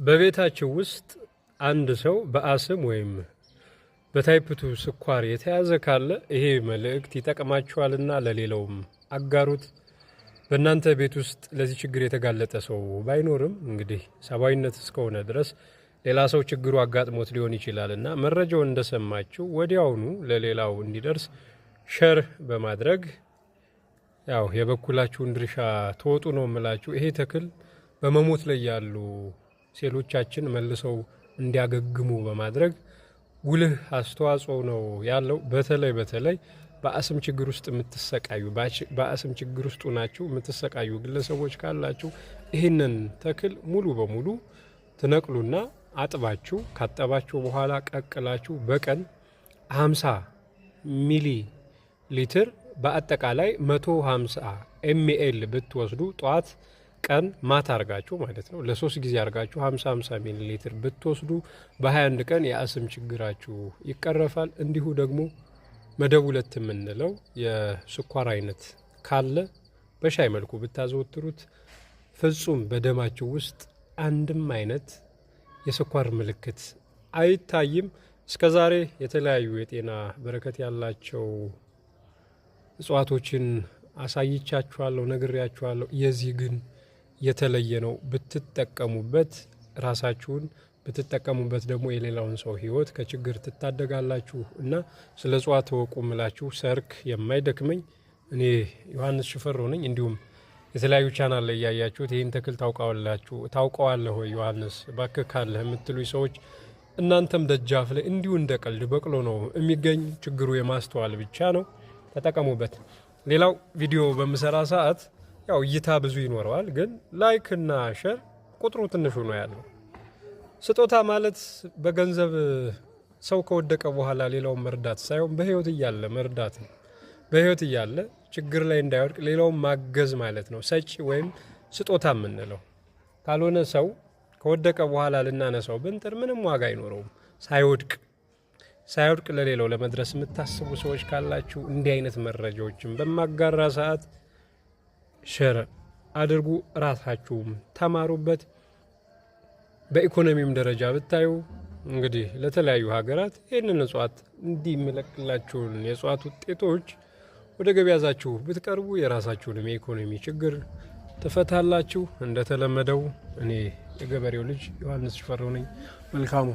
በቤታችሁ ውስጥ አንድ ሰው በአስም ወይም በ type 2 ስኳር የተያዘ ካለ ይሄ መልእክት ይጠቅማችኋልና ለሌላውም አጋሩት። በእናንተ ቤት ውስጥ ለዚህ ችግር የተጋለጠ ሰው ባይኖርም እንግዲህ ሰብአዊነት እስከሆነ ድረስ ሌላ ሰው ችግሩ አጋጥሞት ሊሆን ይችላል እና መረጃውን እንደሰማችሁ ወዲያውኑ ለሌላው እንዲደርስ share በማድረግ ያው የበኩላችሁን ድርሻ ተወጡ ነው የምላችሁ። ይሄ ተክል በመሞት ላይ ያሉ ሴሎቻችን መልሰው እንዲያገግሙ በማድረግ ጉልህ አስተዋጽኦ ነው ያለው። በተለይ በተለይ በአስም ችግር ውስጥ የምትሰቃዩ፣ በአስም ችግር ውስጥ ናችሁ የምትሰቃዩ ግለሰቦች ካላችሁ ይህንን ተክል ሙሉ በሙሉ ትነቅሉና አጥባችሁ፣ ካጠባችሁ በኋላ ቀቅላችሁ በቀን 50 ሚሊ ሊትር፣ በአጠቃላይ 150 ml ብትወስዱ፣ ጠዋት፣ ቀን፣ ማታ አርጋችሁ ማለት ነው። ለሶስት ጊዜ አርጋችሁ 50 50 ሚሊ ሊትር ብትወስዱ በ21 ቀን የአስም ችግራችሁ ይቀረፋል። እንዲሁ ደግሞ መደብ 2 የምንለው የስኳር አይነት ካለ በሻይ መልኩ ብታዘወትሩት ፍጹም በደማችሁ ውስጥ አንድም አይነት የስኳር ምልክት አይታይም። እስከዛሬ የተለያዩ የጤና በረከት ያላቸው እጽዋቶችን አሳይቻችኋለሁ፣ ነግሬያችኋለሁ። የዚህ ግን የተለየ ነው። ብትጠቀሙበት ራሳችሁን ብትጠቀሙበት ደግሞ የሌላውን ሰው ሕይወት ከችግር ትታደጋላችሁ እና ስለ እጽዋት እወቁ ምላችሁ ሰርክ የማይደክመኝ እኔ ዮሐንስ ሽፈራው ነኝ። እንዲሁም የተለያዩ ቻናል ላይ እያያችሁት ይህን ተክል ታውቀዋላችሁ፣ ታውቀዋለህ ወይ ዮሐንስ እባክህ ካለህ የምትሉ ሰዎች እናንተም ደጃፍ ላይ እንዲሁ እንደ ቀልድ በቅሎ ነው የሚገኝ። ችግሩ የማስተዋል ብቻ ነው። ተጠቀሙበት። ሌላው ቪዲዮ በምሰራ ሰዓት ያው እይታ ብዙ ይኖረዋል፣ ግን like እና share ቁጥሩ ትንሹ ነው ያለው። ስጦታ ማለት በገንዘብ ሰው ከወደቀ በኋላ ሌላውን መርዳት ሳይሆን በህይወት እያለ መርዳት ነው። በህይወት እያለ ችግር ላይ እንዳይወድቅ ሌላውን ማገዝ ማለት ነው ሰጪ ወይም ስጦታ የምንለው። ካልሆነ ሰው ከወደቀ በኋላ ልናነሳው ብንጥር ምንም ዋጋ አይኖረውም። ሳይወድቅ ለሌላው ለመድረስ የምታስቡ ሰዎች ካላችሁ እንዲህ አይነት መረጃዎችን በማጋራ ሰዓት share አድርጉ፣ ራሳችሁም ተማሩበት። በኢኮኖሚም ደረጃ ብታዩ እንግዲህ ለተለያዩ ሀገራት ይህንን እጽዋት እንዲህ የሚለቅላችሁን የእጽዋት ውጤቶች ወደ ገበያ ይዛችሁ ብትቀርቡ የራሳችሁንም የኢኮኖሚ ችግር ትፈታላችሁ። እንደተለመደው እኔ የገበሬው ልጅ ዮሐንስ ሽፈራው ነኝ። መልካሙ